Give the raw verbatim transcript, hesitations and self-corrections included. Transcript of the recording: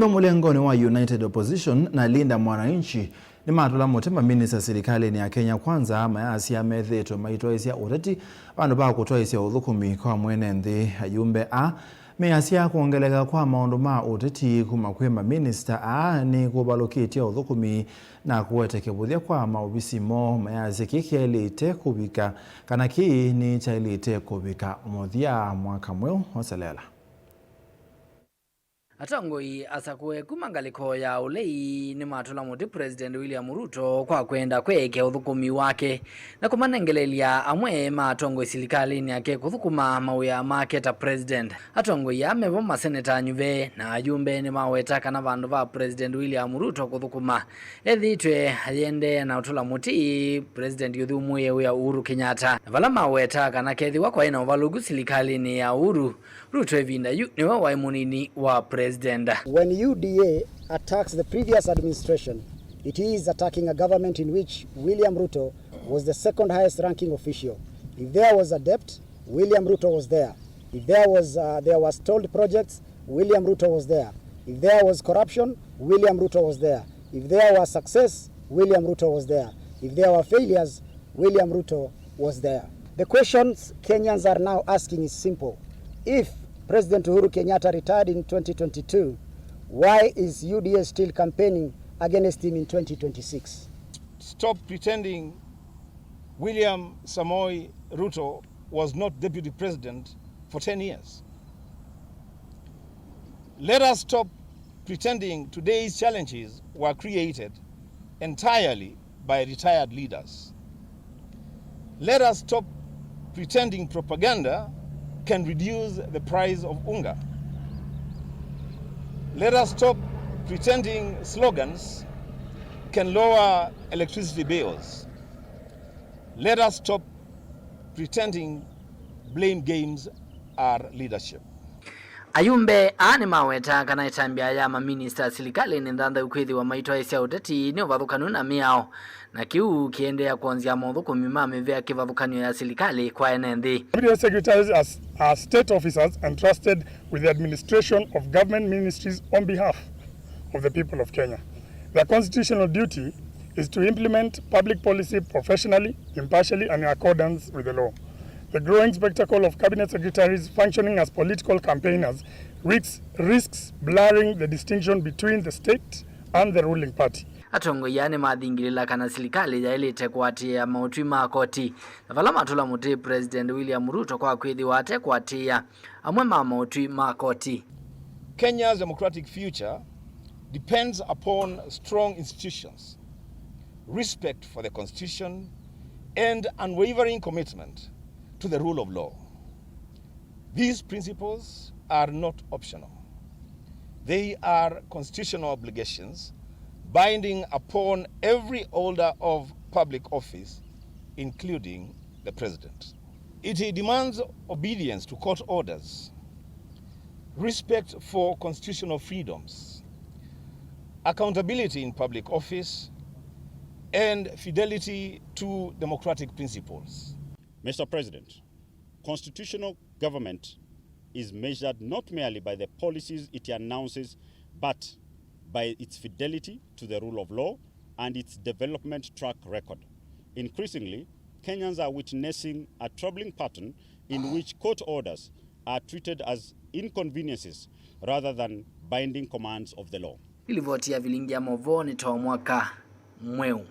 Ayumbe mũlengonĩ wa United Opposition na Linda Mwananchi nĩmatũla mũtĩ maminista silikalĩnĩ ya Kenya Kwanza mayasya methĩĩtwe maitwaĩsya ũteti vandũ va kũtwaĩsya ũthũkũmi kwa mwene nthĩ. Ayumbe aa measya kwongeleka kwa maũndũ ma ũteti kuma kwĩ maminista aa nĩkũvalũkĩtye ũthũkũmi na kũete kĩvũthya kwa maovisi moo. Mayasya kĩĩ kyaĩlĩte kũvika, kana kĩĩ nĩkyaĩlĩte kũvika mũthya mwaka mweũ ũselela. Atongoi asakũe kuma ngalĩko ya ũlei nĩmatũla mũtĩ President William Ruto kwa kwenda kwĩĩkĩa ũthũkũmi wake na kũmanengelelya amwe ma atongoi silikalĩnĩ yake kũthũkũma mawĩa make ta president. Atongoi aa mevo maseneta anyuve na ayumbe nĩmaweta kana vandũ va President William Ruto kũthũkũma, ethĩĩtwe ayĩendeea na ũtũla mũtĩ President ũthũmũĩe wĩa Uhuru Kenyatta, na vala maweta kana kethĩwa kwaĩ na ũvalũku silikalĩnĩ ya Uhuru, Ruto ĩvinda yu nĩwe waĩ mũnini wa president. When U D A attacks the previous administration, it is attacking a government in which William Ruto was the second highest ranking official. If there was a debt, William Ruto was there. If there was, uh, there were stalled projects, William Ruto was there. If there was corruption, William Ruto was there. If there was success, William Ruto was there. If there were failures, William Ruto was there. The questions Kenyans are now asking is simple. If President Uhuru Kenyatta retired in twenty twenty-two, why is U D A still campaigning against him in twenty twenty-six? Stop pretending William Samoei Ruto was not deputy president for ten years. Let us stop pretending today's challenges were created entirely by retired leaders. Let us stop pretending propaganda can reduce the price of unga. Let us stop pretending slogans can lower electricity bills. Let us stop pretending blame games are leadership. Ayumbe aa nĩmawetaa kana ĩtambya ya maminista silikalĩnĩ nthanthau kwĩthĩwa maitwaĩsya ũteti nĩ ũvathũkanu na mĩao, na kĩu kĩendeea kwonzya mothũkũmi ma mĩvĩa kĩvathũkany'o ya silikalĩ kwa ene nthĩ. Cabinet secretaries are, are state officers entrusted with the administration of government ministries on behalf of the people of Kenya. Their constitutional duty is to implement public policy professionally, impartially, and in accordance with the law. The growing spectacle of cabinet secretaries functioning as political campaigners risks, risks blurring the distinction between the state and the ruling party. Atongoi aa nĩmathingilĩla kana silikalĩ yaĩlĩte kũatĩĩa maũtwi ma koti, na vala matũla mũtĩ President William Ruto kwa kwĩthĩwa ate kũatĩĩa amwe ma maũtwi ma koti. Kenya's democratic future depends upon strong institutions, respect for the constitution, and unwavering commitment to the rule of law. These principles are not optional. They are constitutional obligations binding upon every holder of public office, including the president. It demands obedience to court orders, respect for constitutional freedoms, accountability in public office, and fidelity to democratic principles. Mister President, constitutional government is measured not merely by the policies it announces, but by its fidelity to the rule of law and its development track record. Increasingly, Kenyans are witnessing a troubling pattern in which court orders are treated as inconveniences rather than binding commands of the law. Ĩ livoti ya vilingi ya movoo nĩ too mwaka mweũ.